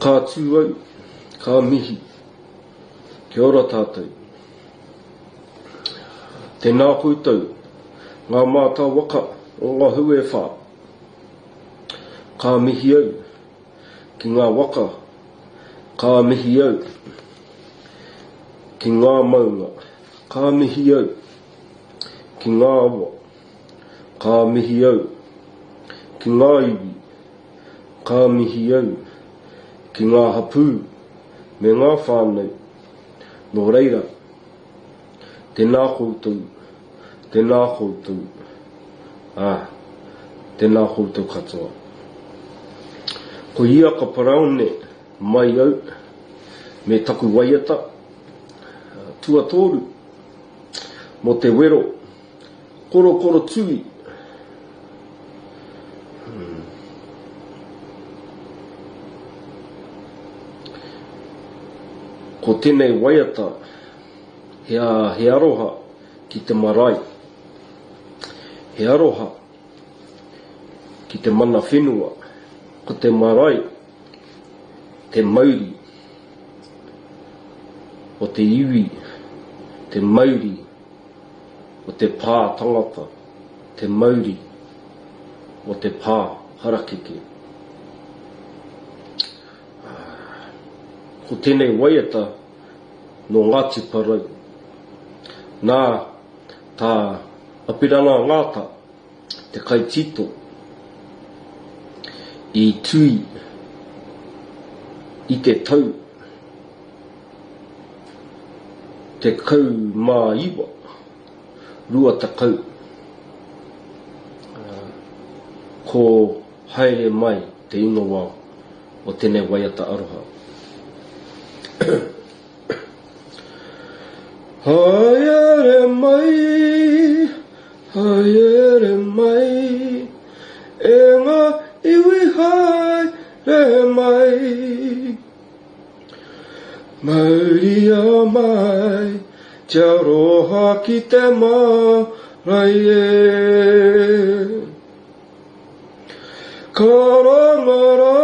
Ka tū au, ka mihi. Kia ora tātou. Tēnā koutou, ngā mātā waka o ngā hau e whā. Ka mihi au ki ngā waka, ka mihi au ki ngā maunga, ka mihi au ki ngā awa, ka mihi au ki ngā iwi, ka mihi au ki ngā hapū me ngā whānau, nō reira, tēnā koutou, tēnā koutou, ā, tēnā koutou katoa. Ko ia ka paraone mai au me taku waiata tuatoru mō te wero Korokoro tui. Ko tenei waiata he he aroha ki te marae. He aroha ki te mana whenua. Ko te marae te mauri o te iwi, te mauri o te pā tangata, te mauri o te pā harakeke. Ko tēnei waiata nō Ngāti Porou. Nā tā Apirana Ngāta, te kaitito, i tui i te tau 19, 20, ko Haere Mai te ingoa o tenei waiata aroha. Haere mai, haere mai, e nga iwi haere mai. Mauria mai te aroha ki te marae e. Karanga rā,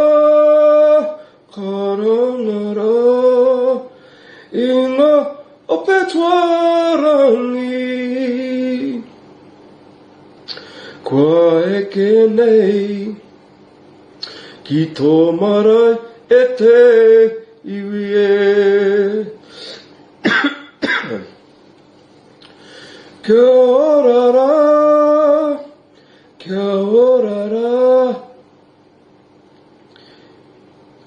karanga rā, i ngā ope tuarangi. Kua eke nei Ki tō marae e te iwi e. Kia ora rā, kia ora rā,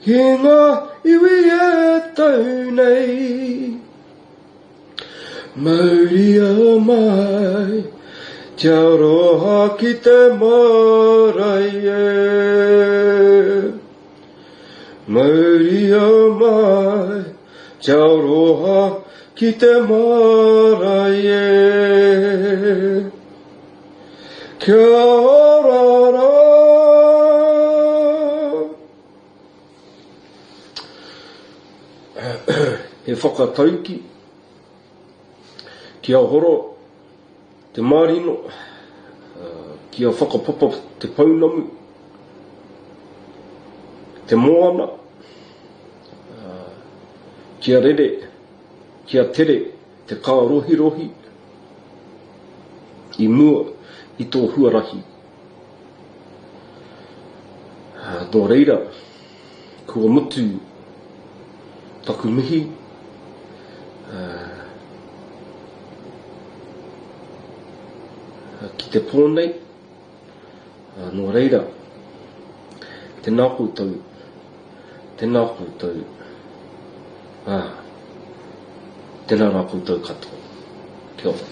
Ki ngā iwi e tau nei. Mauria mai te aroha ki te marae e. Mauria mai te aroha ki te marae e. Kia ora rā. He whakatauki kia horo te marino, kia whakapapa te pounamu, te moana, kia rere, kia tere te kārohirohi i mua i tō huarahi. Nō reira, kua mutu taku mihi, ki te pō nei, nō reira, tēnā koutou, tēnā koutou, ā, tēnā rā koutou katoa. Kia ora.